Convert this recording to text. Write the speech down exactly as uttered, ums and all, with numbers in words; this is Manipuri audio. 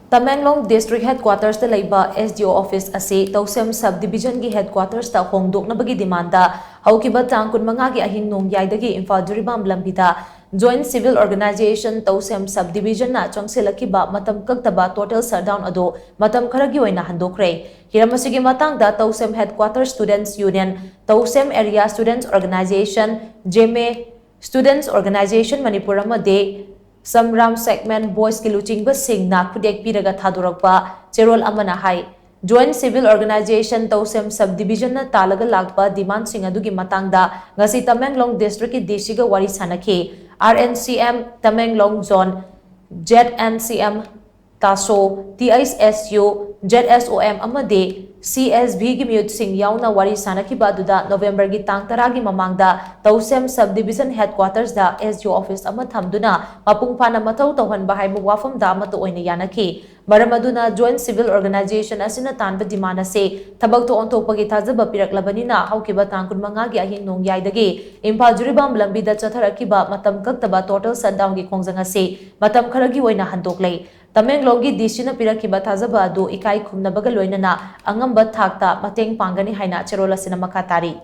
ꯇꯃꯦꯡꯂꯣꯡ District Headquarters ꯇ ꯂꯩꯕ S D O Office ꯑꯁꯤ ꯇꯧꯁꯦꯝ Sub Division ꯒꯤ Headquarters ꯇ ꯍꯣꯡꯗꯣꯛꯅꯕꯒꯤ demand ꯗ ꯍꯧꯈꯤꯕ ꯇꯥꯡ ꯀꯨꯟꯃꯉꯥꯒꯤ ꯑꯍꯤꯡ ꯅꯣꯡꯌꯥꯏꯗꯒꯤ ꯏꯝꯐꯥꯜ ꯖꯤꯔꯤꯕꯥꯝ ꯂꯝꯕꯤꯗ Joint Civil Organisation ꯇꯧꯁꯦꯝ Sub Division ꯅ ꯆꯪꯁꯤꯜꯂꯛꯈꯤꯕ ꯃꯇꯝ ꯀꯛꯇꯕ total shutdown ꯑꯗꯨ ꯃꯇꯝ ꯈꯔꯒꯤ ꯑꯣꯏꯅ ꯍꯟꯗꯣꯛꯈ꯭ꯔꯦ꯫ ꯍꯤꯔꯝ ꯑꯁꯤꯒꯤ ꯃꯇꯥꯡꯗ ꯇꯧꯁꯦꯝ Headquarters Students Union, ꯇꯧꯁꯦꯝ Area Students Organisation, Zeme Students Organisation Manipur ꯑꯃꯗꯤ ꯁꯝꯔꯥꯝ Segment Boys ꯀꯤ ꯂꯨꯆꯤꯡꯕꯁꯤꯡꯅ ꯈꯨꯗꯦꯛ ꯄꯤꯔꯒ ꯊꯥꯗꯣꯔꯛꯄ ꯆꯦꯔꯣꯜ ꯑꯃꯅ ꯍꯥꯏ, Joint Civil Organisation ꯇꯧꯁꯦꯝ Sub Division ꯅ ꯇꯥꯜꯂꯒ ꯂꯥꯛꯄ demand ꯁꯤꯡ ꯑꯗꯨꯒꯤ ꯃꯇꯥꯡꯗ ꯉꯁꯤ ꯇꯃꯦꯡꯂꯣꯡ District ꯀꯤ D C ꯒ ꯋꯥꯔꯤ ꯁꯥꯟꯅꯈꯤ꯫ R N C M Tamenglong Zone, Z N C M ꯇꯥꯁꯣ, T S S U, Z S O M ꯑꯃꯗꯤ C S B ꯒꯤ ꯃꯤꯍꯨꯠꯁꯤꯡ ꯌꯥꯎꯅ ꯋꯥꯔꯤ ꯁꯥꯟꯅꯈꯤꯕ ꯑꯗꯨꯗ November ꯒꯤ ꯇꯥꯡ ꯇꯔꯥꯒꯤ ꯃꯃꯥꯡꯗ ꯇꯧꯁꯦꯝ Sub Division Headquarters ꯗ S D O Office ꯑꯃ ꯊꯝꯗꯨꯅ ꯃꯄꯨꯡ ꯐꯥꯅ ꯃꯊꯧ ꯇꯧꯍꯟꯕ ꯍꯥꯏꯕ ꯋꯥꯐꯝꯗ ꯑꯃꯠꯇ ꯑꯣꯏꯅ ꯌꯥꯅꯈꯤ꯫ ꯃꯔꯝ ꯑꯗꯨꯅ Joint Civil Organisation ꯑꯁꯤꯅ ꯇꯥꯟꯕ demand ꯑꯁꯤ ꯊꯕꯛꯇ ꯑꯣꯟꯊꯣꯛꯄꯒꯤ ꯊꯥꯖꯕ ꯄꯤꯔꯛꯂꯕꯅꯤꯅ ꯍꯧꯈꯤꯕ ꯇꯥꯡ ꯀꯨꯟꯃꯉꯥꯒꯤ ꯑꯍꯤꯡ ꯅꯣꯡꯌꯥꯏꯗꯒꯤ ꯏꯝꯐꯥꯜ ꯖꯤꯔꯤꯕꯥꯝ ꯂꯝꯕꯤꯗ ꯆꯠꯊꯔꯛꯈꯤꯕ ꯃꯇꯝ ꯀꯛꯇꯕ total shutdown ꯒꯤ ꯈꯣꯡꯖꯪ ꯑꯁꯤ ꯃꯇꯝ ꯈꯔꯒꯤ ꯑꯣꯏꯅ ꯍꯟꯗꯣꯛꯂꯦ꯫ ꯇꯃꯦꯡꯂꯣꯡꯒꯤ D C ꯅ ꯄꯤꯔꯛꯈꯤꯕ ꯊꯥꯖꯕ ꯑꯗꯨ ꯏꯀꯥꯏ ꯈꯨꯝꯅꯕꯒ ꯂꯣꯏꯅꯅ ꯑꯉꯝꯕ ꯊꯥꯛꯇ ꯃꯇꯦꯡ ꯄꯥꯡꯒꯅꯤ ꯍꯥꯏꯅ ꯆꯦꯔꯣꯜ ꯑꯁꯤꯅ ꯃꯈꯥ ꯇꯥꯔꯤ꯫